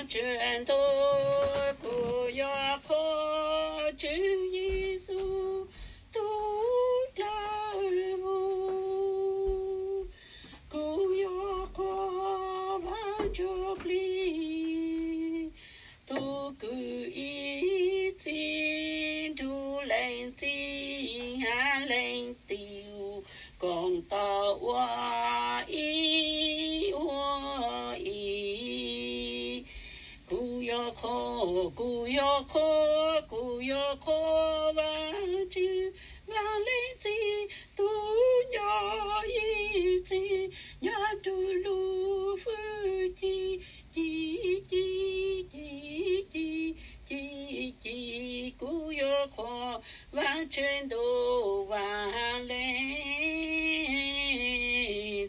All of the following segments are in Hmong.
Tswv ntuj, kuv yuav qhuas Tswv Yexus tus dlawb vog. Kuv yuav qhuas Vaj Ntsuj Plig tus kwv ib txhis, nrug leej txiv hab leej txiv koom tau ua ib ua ib. Kuv yuav qhuas, kuv yuav qhuas, kuv yuav qhuas Vaj Ntsuj, Vaj Leej Txiv tus nco ib txhis nyob rua lub fwj ci, ci, ci, ci, ci, ci, ci. Kuv yuav qhuas Vaj Tswv ntuj, Vaj Leej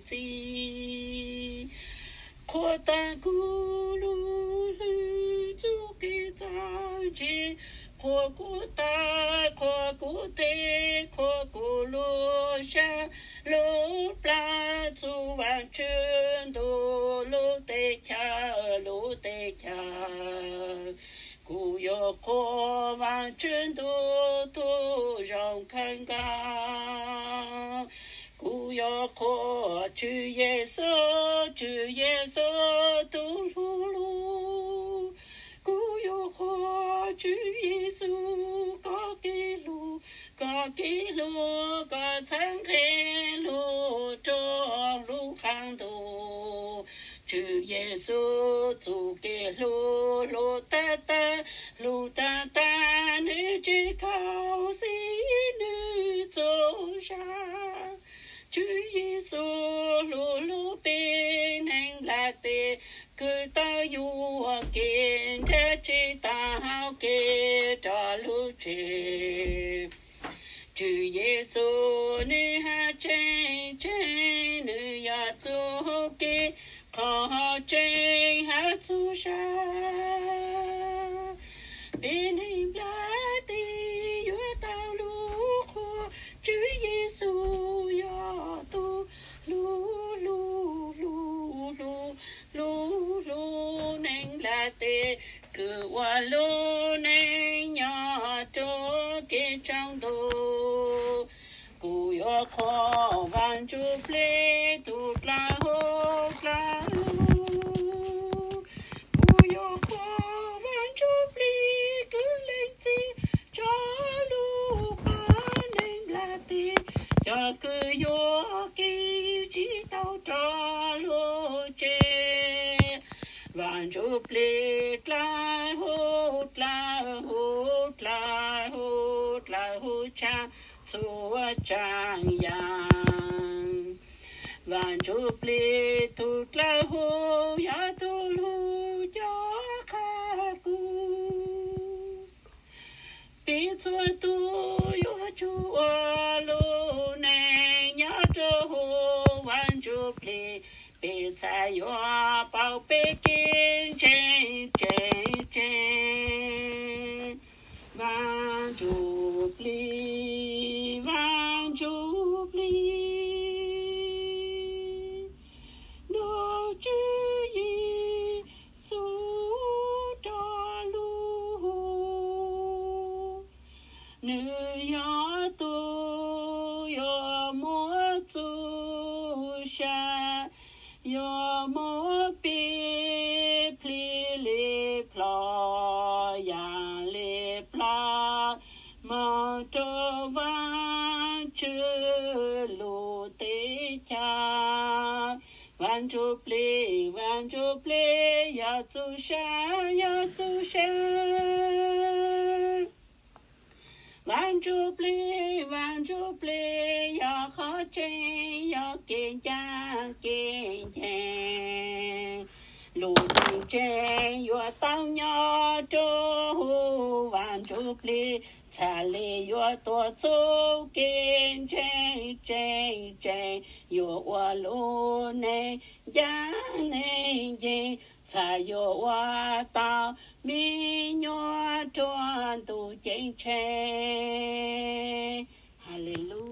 Txiv. Qhuas tag kuv lub hlwb txuj kev txawj ntse, qhuas kuv taw, qhuas kuv tes, qhuas kuv lub sab lub plab, txuj Vaj Tswv ntuj lub teb chaws, lub teb chaws. Kuv yuav qhuas Vaj Tswv ntuj tus zoo kawg nkaus. Kuv yuav qhuas Tswv Yexus, Tswv Yexus tus hlub lug. Kuv yuav qhuas Tswv Yexus koj kev hlub, koj kev hlub, koj txhawb nqe lug rua lub qab ntuj. Tswv Yexus txuj kev hlub, hlub tag tag, hlub tag tag nwg tsev khaub xib nwg txuj sa. Tswv Yexus hlub hlub peb neeg nplaj teb, kws tau yuam kev nrag tsi taug kev rov lug tsev. Tswv Yexus nwg hab tseeb tseeb, nwg yog txuj kev qhov tseeb hab txuj sa. Peb neeg nplaj teb yuav tau lug qhuas Tswv Yexus yog tug hlub hlub hlub hlub hlub hlub neeg nplaj teb, kws ua lub neej nyob rua kev tsaus ntuj. Kuv yuav qhuas Vaj Ntsuj Plig tug dlawb huv dlawb lug. Kuv yuav qhuas Vaj Ntsuj Plig kws leej txiv tso lug pab neeg nplaj teb, cov kws yuam kev tsi tau rov lug tsev. Vaj Ntsuj Plig dlawb huv dlawb huv dlawb huv dlawb huv tshaj txhua tsaam yaam. Vaj Ntsuj Plig tug dlawb huv yog tug lug coj qha kuv. Peb txhua tug yuav tsum ua lub neej nyob rua huv Vaj Ntsuj Plig, peb txhad yuav paub peb kev ntseeg tseeb tseeb. Vaj Ntsuj Plig, Vaj Ntsuj Plig, nrug Tswv Yexus rov lug. Nwg yog tug yuav muab txuj sa, yuav muab peb plhis le plhov yaam le plab moog rua Vaj Tswv lub teb chaws. Vaj Ntsuj Plig, Vaj Ntsuj Plig yog txuj sa, yog txuj sa. Vaj Ntsuj Plig, Vaj Ntsuj Plig yog qhov tseeb, yog kev ncaaj kev nceeg. Lub neej tseeb yuav tau nyob rua huv Vaj Ntsuj Plig, txhad le yuav tuav txuj kev ntseeg tseeb tseeb, yuav ua lub neej ncaaj neeg nceeg, txhad yuav ua tau me nyuam rua ntuj ceeb tsheej. Halelu.